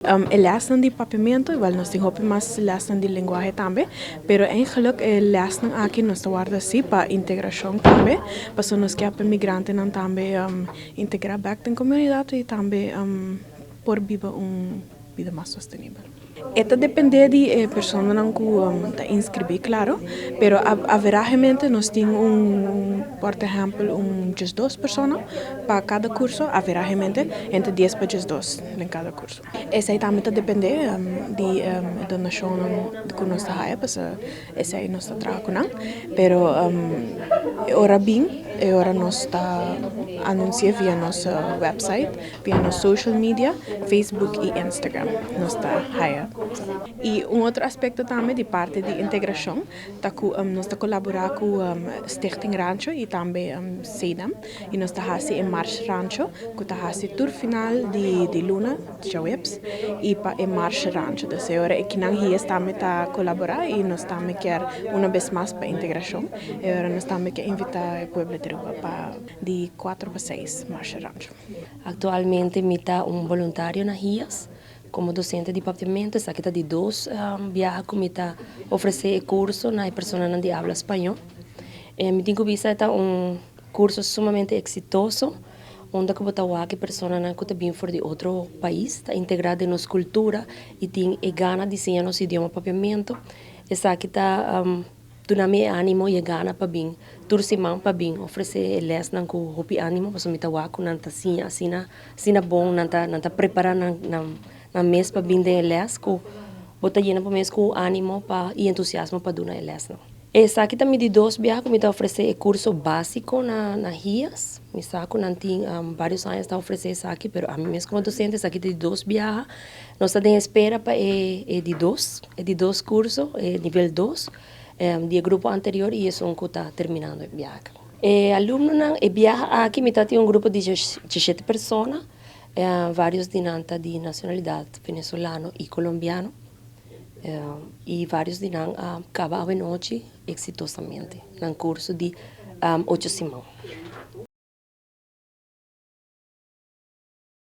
E lesnan di Papiamento, wel, nos tin hopi mas lesnan di lenguahe tambe, pero eigenlijk e lesnan aki nos ta warda si pa integracion tambe, paso nos kier pa migrantenan tambe integra bek den comunidad y tambe por biba un bida mas sostenibel. E ta depende di e personanan cu ta inscribi, claro, pero averagemente nos tin un, por ehempel, un 12 persona pa cada curso, averagemente entre 10 pa 12 den cada curso. Esey tambe ta depende di donacion cu nos ta haya, paso esey nos ta traha cu nan, pero ora bin, e ora nos ta anuncia via nos website, via nos social media, Facebook y Instagram, nos ta haya. Y un otro aspecto tambe di parti di integracion, ta cu nos ta colabora cu Stichting Rancho y tambe CEDAM, y nos ta hasi e Mars Rancho, cu ta hasi tur final di luna, djaweps, y pa e Mars Rancho. Dus ora akinan HIAS tambe ta colabora y nos tambe kier un bes mas pa integracion. Y ora nos tambe kier invita e pueblo di Aruba pa di 4 pa 6 Mars Rancho. Actualmente mi ta un voluntario na HIAS como docente di Papiamento. Esaki ta di dos biaha cu mi ta ofrece curso na personanan di habla spaño. Mi tin cu bisa, ta un curso sumamente exitoso, unda cu bo ta wak personanan cu ta bin for di otro pais, ta integra den nos cultura y tin e gana di siña nos idioma Papiamento. Esaki ta duna mi animo y gana pa bin tur siman pa bin ofrece lesnan cu hopi animo, pasobra mi ta wak cu nan ta siña asina asina bon, nan ta prepara nan mes pa bin den les, cu bo ta yena pa mes cu animo pa y entusiasmo pa duna lesnan. Esaki ta mi di dos biaha cu mi ta ofrece e curso basico na HIAS. Mi sa cu nan tin varios aña ta ofrece esaki, pero ami mes como docente esaki di dos biaha. Nos ta den espera pa e di dos curso, e nivel 2, di grupo anterior y esun cu ta terminando e biaha. E alumnonan e biaha aki mi tin un grupo di 17 persona, varios di nan ta di nacionalidad venezolano y colombiano. Y varios di nan a caba anochi exitosamente, den curso di 8 siman.